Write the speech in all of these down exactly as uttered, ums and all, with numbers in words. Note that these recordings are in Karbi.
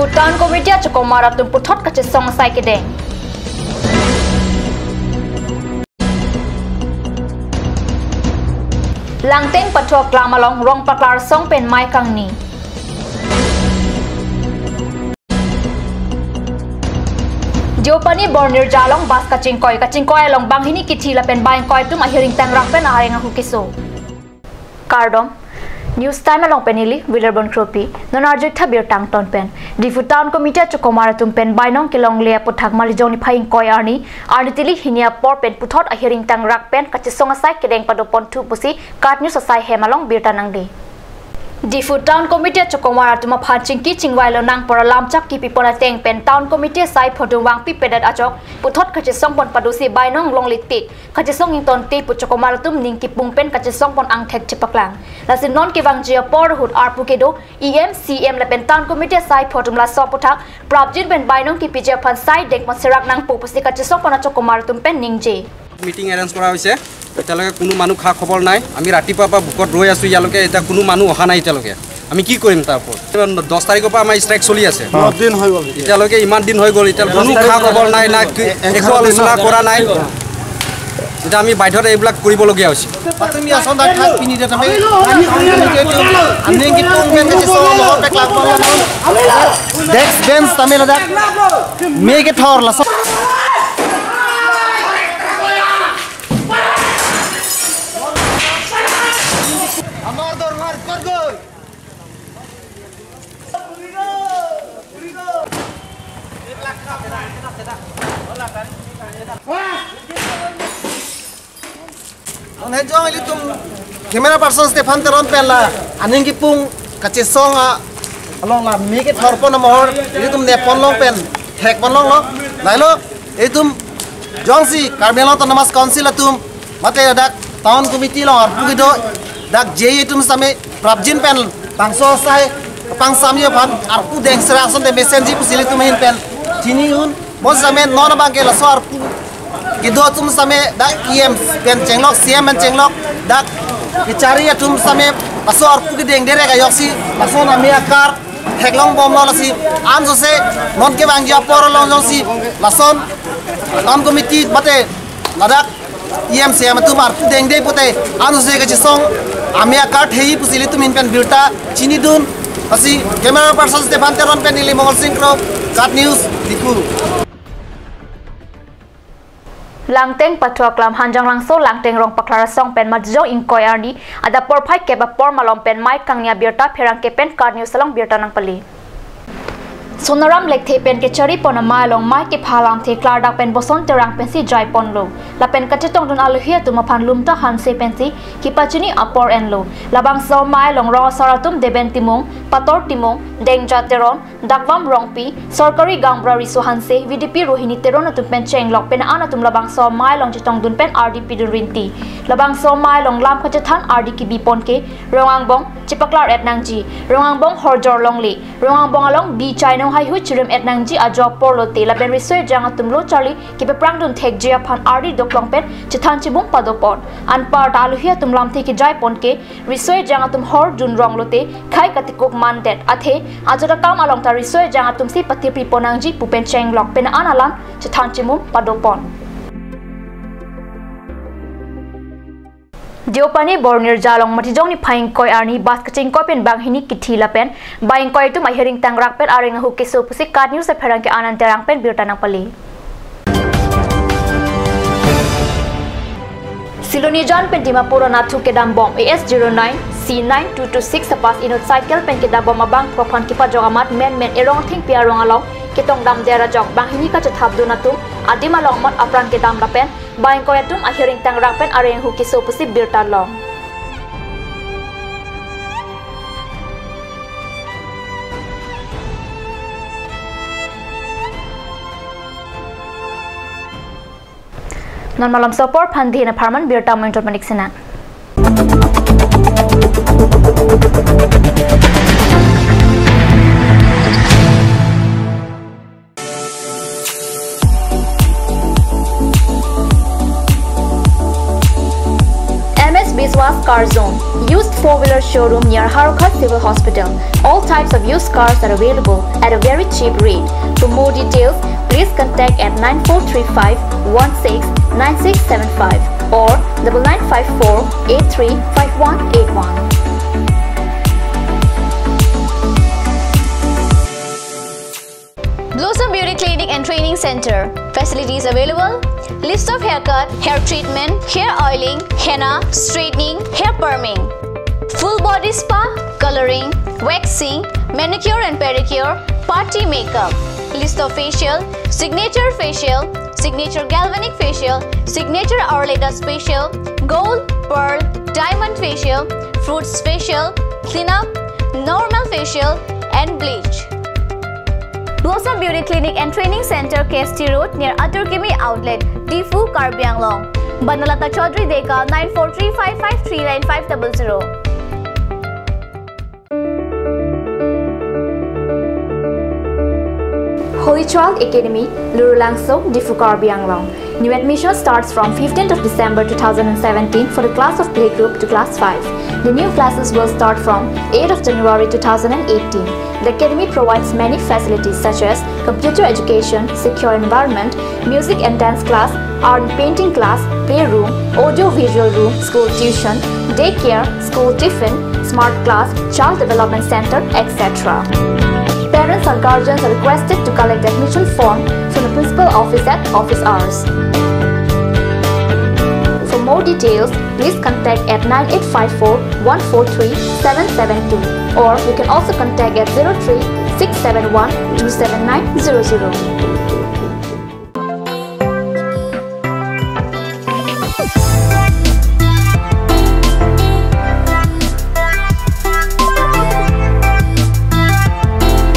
Town Committee achokomar atum puthot kachesong asai kedeng. Langteng Pathu Aklam along rong paklar asong pen mei kangni. Deopani Bornirja along bus kachingkoi, kachingkoi along banghini kithi lapen ba ingkoi atum ahiring tangrak pen areng ahu keso. Kardom. News Time along pen neli Wilarbon Kropi. Non arju tha birta angton pen. Diphu Town Committee achokomar atum pen bainong kelongle aphuthak Malijong niphai ingkoi arni, arni tili hini apor pen puthot ahiring tangrak pen kachesong asai kedeng padoponthu pusi KAT News asai hem along birta nangde. Diphu Town Committee achokomar atum aphan chingki chingvai lonang pora lamchak kipipon ateng pen Town Committee asai photo vangpipedet ajok puthot kachesong pon padosi bainong longle tik kachesong ingtonte pu chokomar atum ning kipung pen kachesong pon angthek chepaklang. Lasi non kevangji apor ahut arpu kedo E M, C M lapen Town Committee asai pho atum laso aphuthak prapjin pen bainong kipiji aphan sai dengpon serak nangpo pusi kachesong pon achokomar atum pen ningje. Meeting arrange কৰা হৈছে। এতিয়ালৈকে কোনো মানুহ খা খবৰ নাই। আমি ৰাতিপুৱাৰ পৰা ভোকত ৰৈ আছো ইয়ালৈকে, এতিয়া কোনো মানুহ অহা নাই এতিয়ালৈকে। আমি কি কৰিম তাৰ ওপৰত? দহ তাৰিখৰ পৰা আমাৰ ষ্ট্ৰাইক চলি আছে। ন দিন হৈ গ'ল। এতিয়ালৈকে ইমান দিন হৈ গ'ল, এতিয়া কোনো খা খবৰ নাই, না কি, একো আলোচনা কৰা নাই। এতিয়া আমি বাধ্যত এইবিলাক কৰিবলগীয়া হৈছে। Patumi ason dak thak pini dak tame. Ani ke pung pen ke solo mo pe klak pon lo. Desk bench tame ladak. Me kethor laso. Amar dorbar kor goi. Anhejong ilitum camera person Stephan Teron pen la aning kipung kachesong along la me kethor pon amohor ilitum nepon long pen thek pon longlo. Lailo ilitum jongsi Karbi Anglong Autonomous Council atum mate dak Town Committee along arpu kedo, dak J A atum same prapjin pen bangso asai pangsam aphan arpu deng serak asonte mesenji pusi ilitum ahin pen chini un. Mo same non abang ke laso arpu kedo atum same dak E M pen chenglok, C M pen chenglok, dak kechari atum same laso arpu kedeng derek ajoksi laso nami akar theklong bomlo lasi ansose non kevangji apor along jongsi lason Town Committee mate ladak E M, C M atum arpu dengde pute ansose kachesong ame akar thei pusi ilitum ahin pen birta chinidun. Lasi camera person Stephan Teron pen neli Mongol Singh Kro, KAT News, Diphu. Langteng Pathu Aklam Hanjanglangso Langteng rong paklar asong pen Malijong ingkoi arni adap porphai kep apor malom pen mei kangni abirta pherangke pen KAT News along birta nangpale. Sonaram Lekthe pen kechari pon amei along mei kepha alamthe klardak pen Boson Terang pensi jai ponlo. Lapen kachetongdun alohi atum aphan Lumta Hanse pensi kepachini apor enlo. Labangso amei along rong asar atum Deben Timung, Pator Timung, Dengja Teron, Dakvam Rongpi, Sorkari Gaonbura Riso Hanse, V D P Rohini Teron atum pen chenglok pen an atum labangso amei along chetongdun pen ardi pidun rinti. Labangso amei along lam kachethan ardi kebi pon ke rong angbong chepaklar et nangji, rong angbong horjor longle, rong angbong along bi chainong haihui chirim et nangji ajo apor lote lapen riso ejang atum lo charli kepaprangdun thekji aphan ardi doklong pen chethan chimum padopon. Anparta alohi atum lamthe kejai pon ke riso ejang atum hor jun rong lote khai katikuk mandet athe ajat akam along ta riso ejang atum si patipri pon nangji pu pen chenglok pen an alam chethan chimum padopon. Deopani Bornirja along Malijong niphai ingkoi arni bus kachingkoi pen banghini kithi lapen ba ingkoi atum ahiring tangrak pen areng ahu keso pusi KAT News apherangke Anand Terang pen birta nangpale. Silonijan pen Dimapur anatthu kedam bom A S zero nine C nine two two six apass inut cycle pen kedam bom abangphu aphan kepajok amat menmen erong thengpi arong along ketongdam der ajok banghini kachethapdun atum adim along amat apran kedam lapen ba ingkoi atum ahiring tangrak pen areng ahu keso pusi birta long. Non malomso apor aphan dina pharman birta mo intot manik sena. M S Biswas Car Zone, used four-wheeler showroom near Howraghat Civil Hospital. All types of used cars are available at a very cheap rate. For more details, please contact at nine four three five one six nine six seven five or double nine five four eight three five one eight one. Blossom Beauty Clinic and Training Center. Facilities available: list of haircut, hair treatment, hair oiling, henna, straightening, hair perming, full body spa, coloring, waxing, manicure and pedicure, party makeup, list of facial, signature facial, signature galvanic facial, signature hourly dust facial, gold, pearl, diamond facial, fruits facial, cleanup, normal facial, and bleach. Blossom Beauty Clinic and Training Center, K S T Road, near Atur Kimi Outlet, Diphu, Karbi Anglong. Banalata Chaudhary Deka, nine four three five five three nine five double zero. Holy Child Academy, Lurulangso, Diphu, Karbi Anglong. New admission starts from fifteenth of December two thousand and seventeen for the class of playgroup to class five. The new classes will start from eighth of January two thousand and eighteen. The academy provides many facilities such as computer education, secure environment, music and dance class, art and painting class, playroom, audio visual room, school tuition, daycare, school tiffin, smart class, child development center, et cetera. Parents or guardians are requested to collect admission form from the principal office at office hours. For more details, please contact at nine eight five four one four three seven seven two, or you can also contact at zero three six seven one two seven nine zero zero.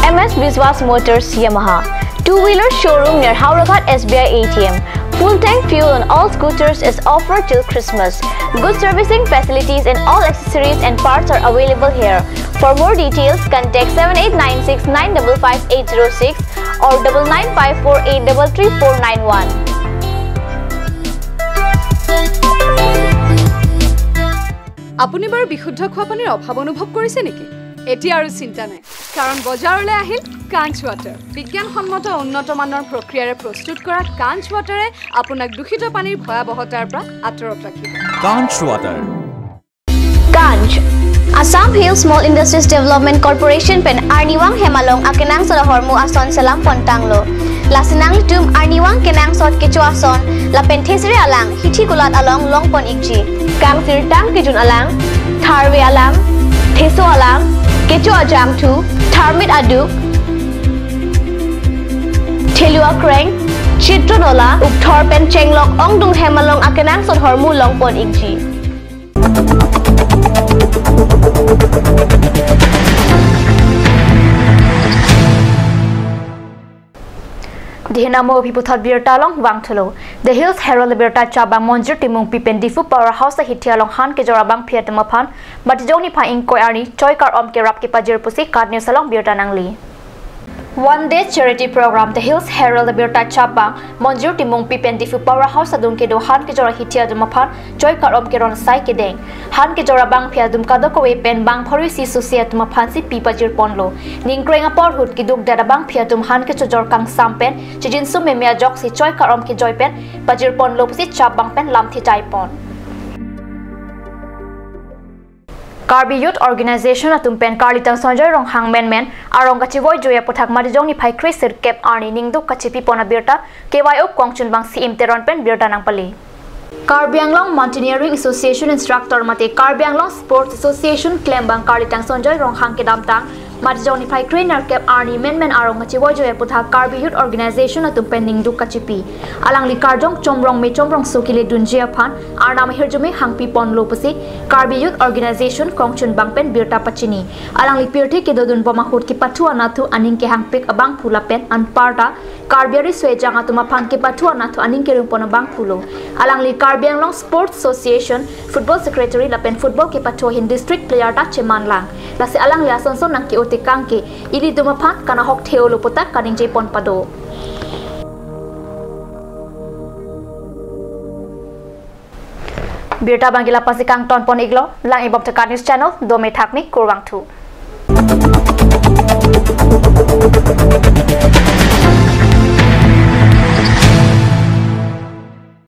M S Biswas Motors Yamaha, two-wheeler showroom near Howraghat S B I A T M. Full tank fuel on all scooters is offered till Christmas. Good servicing facilities and all accessories and parts are available here. For more details, contact seven eight nine six nine double five eight zero six or double nine five four eight double three four nine one. আপুনি বাৰু বিশুদ্ধ খোৱা পানীৰ অভাৱ অনুভৱ কৰিছে নেকি? এতিয়া আৰু চিন্তা নাই, কাৰণ বজাৰলৈ আহিল কাঞ্চ ৱাটাৰ। বিজ্ঞানসন্মত উন্নত মানৰ প্ৰক্ৰিয়াৰে প্ৰস্তুত কৰা কাঞ্চ ৱাটাৰে আপোনাক দূষিত পানীৰ ভয়াৱহতাৰ পৰা আঁতৰত ৰাখিব। Kanch Water. Kanch, Assam Hill Small Industries Development Corporation pen arnivang hem along akenangsot ahormu ason selam pontanglo. Lasi nanglitum arnivang kenangsot kecho ason lapen thesere alang hithi kulat along longpon ikji. Kangsir tang kejun alang, tharve alang, theso alang, kecho ajangthu, tharmit aduk, thelu akreng, chitro nola, ukthor pen chenglok ongdung hem along akenangsot hormu longpon ikji. Dihina mo aphi puthot birta along vangthulo. The Hills Herald birta chap abang Monjir Timungpi pen Diphu Power House ahithi along han kejor abangphi atum aphan Matijong niphai ingkoi arni choi kar-om kerap kepajir pusi KAT News along birta nangli. One day charity program. The Hills Herald birta chap abang Monjir Timungpi pen Diphu Power House adung kedo han kejor ahithi atum aphan choi kar-om keron sai kedeng. Han kejor abangphi atum kadokave pen bang pharo isi susi atum aphansi pi pajir ponlo. Ningkreng apor ahut keduk det abangphi atum han kechojor kangsam pen chijinso meme ajoksi choi kar-om kejoi pen pajir ponlo pusi chap abang pen lamthe tai pon. Karbi Youth Organization atum pen Karlitang Sonjoy Ronghang menmen arong kachevoi joi aputhak Matijong niphai kre sirkep arni ningduk kachepi pon abirta K Y O kongchunbang C M Teron pen birta nangpali. Karbi Anglong Mountaineering Association instructor mate Karbi Anglong Sports Association klembang Karlitang Sonjoy Ronghang kedamtang Matijong niphai kre nerkep arni menmen arong kachevoi joi aputhak Karbi Youth Organization atum pen ningduk kachepi. Alangli karjong chomrong me chomrongso keledunji aphan arnam ahirjume hangpi ponlo pusi Karbi Youth Organization kongchunbang pen birta pachini. Alangli pirthe kedodun bom ahut kepathu anatthu aning kehangpik abangphu lapen anparta Karbi ari suejang atum aphan kepathu anatthu aning kerim pon abangphulo. Alangli Karbi Anglong Sports Association Football Secretary lapen football kepathu ahin district player ta cheman lang. Lasi alangli asonson nangke-o tekang ke ilitum aphan kanahok the-olo puta kaningje pon pado. Birta abangke la-ansi kangton pon iklo, lang-ibom Thakar News Channel, dome thakme, kurvangthu.